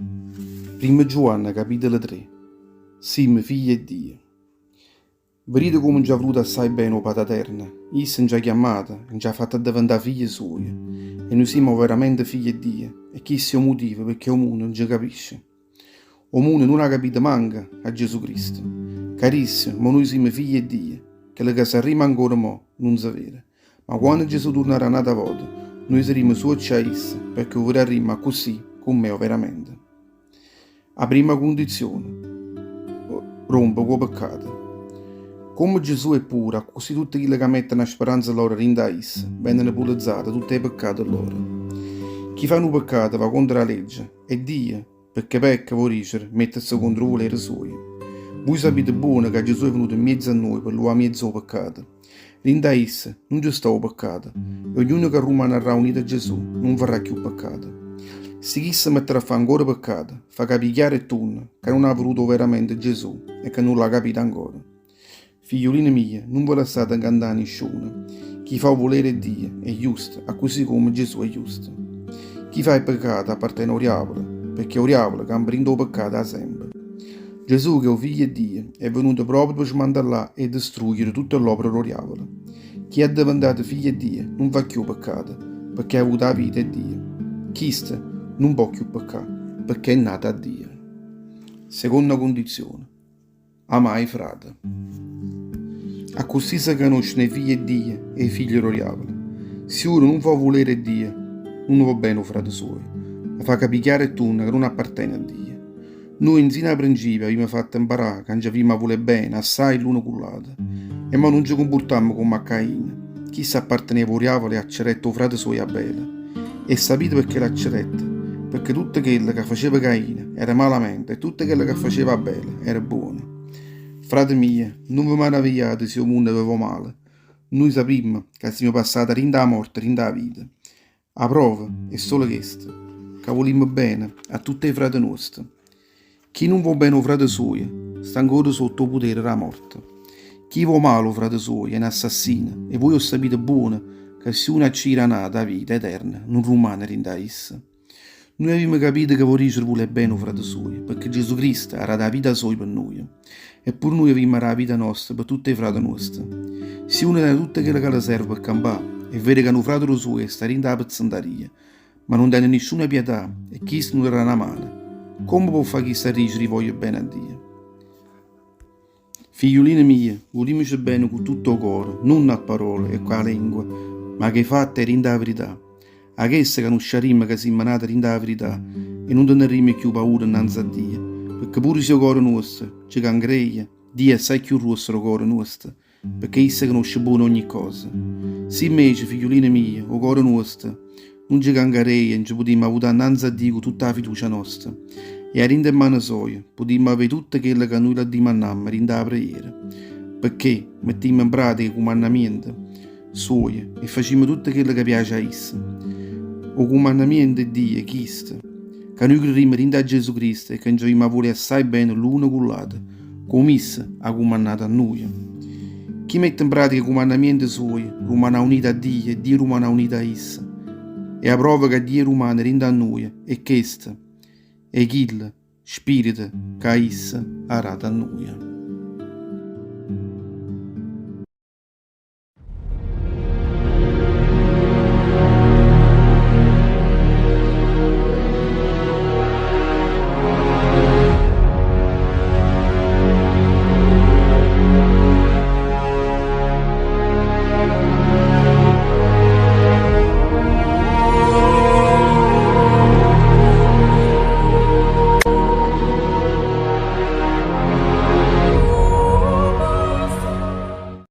Primmo Giuanne capitolo 3 Simme figlie 'e Dio. Vedite comme nce ha vuluto assai bene 'o Pataterno, Isso nce ha chiammato e nce ha fatto addeventà figlie suoje, e nuje simmo overamente figlie 'e Dio, e chisto è 'o mutivo pecché 'o munno nun ce capisce. 'O munno nun ha capito manco a Gesù Cristo. Carissime, mo nuje simmo figlie 'e Dio, chello ca sarrimmo ancora mo nun se vede. Ma quanno Gesù turnarà n'ata vota, nuje sarrimmo suocce a isso, pecché 'o vedarrimmo accussì comm'è overamente. A primma cundizione, rompe cu 'o peccato. Comme Gesù è puro, accussì tutte chille ca metteno 'a speranza lloro dint' a isso, veneno pulezzate tutte 'e peccate lloro. Chi fa nu peccato va contro 'a legge e Dio, Pecché pecca, vo' dicere, metterse contro 'o vulere suojo. Vuje sapite buono ca Gesù è venuto 'mmiezzo a nuje pe luvà 'a miezo 'o peccato. Dint' 'a isso nun ce sta 'o peccato, e ognuno ca rummanarrà unito a Gesù nun farrà cchiù peccato. Si chisto se metterà a fà ancora peccato, fa capì chiaro e tunno ca nun ha veduto overamente Gesù e ca nun l'ha capito ancora. Figliuline mie, nun ve lassate 'ncantà 'a nisciuno. Chi fa 'o vulere 'e Dio è justo, accussì comme Gesù è justo. Chi fa 'e peccate appartene 'o diavolo, pecché 'o diavolo campa dint' 'o peccato 'a sempe. Gesù, ch'è 'o Figlio 'e Dio, è venuto proprio pe smantellà e distruggere tutte ll'opere d' 'o diavolo. Chi è addeventato figlio 'e Dio nun fa cchiù peccato, pecché ha avuto 'a vita 'e Dio. Chisto nun pò cchiù peccà, pecché è nato 'a Dio. Seconda cundizione. Amà 'e frate. Accussì se canosceno 'e figlie 'e Dio e 'e figlie d' 'o diavolo. Si uno nun fa 'o vulere 'e Dio, nun 'o vo' bene 'o frate suojo, ma fa capì chiaro e tunno ca nun appartene a Dio. Nuje nzino 'a principio avimmo fatto 'mparà ca nce avimmo 'a vulè bene assaje l'uno cu ll'ato. E mo nun ce cumpurtammo comm' a Caino, chisto apparteneva 'o diavolo e accerette 'o frate suojo Abele. E sapite pecché l'accedette? Pecché tutto chello ca faceva Caino era malamente e tutto chello ca faceva Abele era buono. Frate mie, nun ve maravigliate si 'o munno ve vo' male. Nuje sapimmo ca simmo passate 'a dint' 'a morte dint' 'a vita. 'A prova è solo chesta, ca vulimmo bene a tutte 'e frate nuoste. Chi nun vo' bene 'o frate suojo sta ancora sotto 'o putere d' 'a morte. Chi vo' male 'o frate suojo è n'assassino e vuje 'o ssapite buono ca si uno accire a n'ato 'a vita eterna nun rummane dint' 'a isso. Nuje avimmo capito che vo' dicere vulè bene 'o frate suojo, pecché Gesù Cristo ha dato 'a vita soja pe' nuje. E pure nuje avimmo 'a dà 'a vita nosta pe' tutt' 'e frate nuoste. Si uno tene tutto chello ca le serve pe' campà e vede ca nu frate d' 'o suojo sta dint' 'a pezzentaria, Ma nun tene nisciuna pietà e chisto nun le dà na mano. Comme po' fa chisto a dicere io voglio bene a Dio? Figliuline mie, vulimmoce bene cu tutto 'o core, nun a parole e cu 'a lengua, ma cu 'e fatte e dint' 'a verità. 'A chesto canusciarimmo ca simmo nate dint' 'a verità e nun tenerrimmo cchiù paura 'nnanze a Dio, pecché pure si 'o core nuosto ce cancreia, Dio è assaje cchiù gruosso d' 'o core nuosto pecché isso canosce buono ogni cosa. Si invece, figliuline mie, 'o core nuosto nun ce cancareia nce putimmo avutà 'nnanze a Dio cu tutta 'a fiducia nosta e 'a dint' 'e mmane soje putimmo avè tutto chello ca nuje l'addimannammo dint' 'a preghiera, pecché mettimmo 'npratica 'e cumannamiente suoje e facimmo tutto chello ca piace a isso. O cumannamiento 'e Dio è chisto, ca nuje crerimmo dint' 'a Gesù Cristo e ca nce avimmo 'a vulè assai bene l'uno cu ll'ato, Comme isso ha cummannato a nuje. Chi mette 'npratica 'e cumannamiente suoje rumane aunito a Dio e Dio rumane aunito a isso. E 'a prova ca Dio rumane dint' a nuje è chesta, 'e chillo Spirito ca isso ha dato a nuje.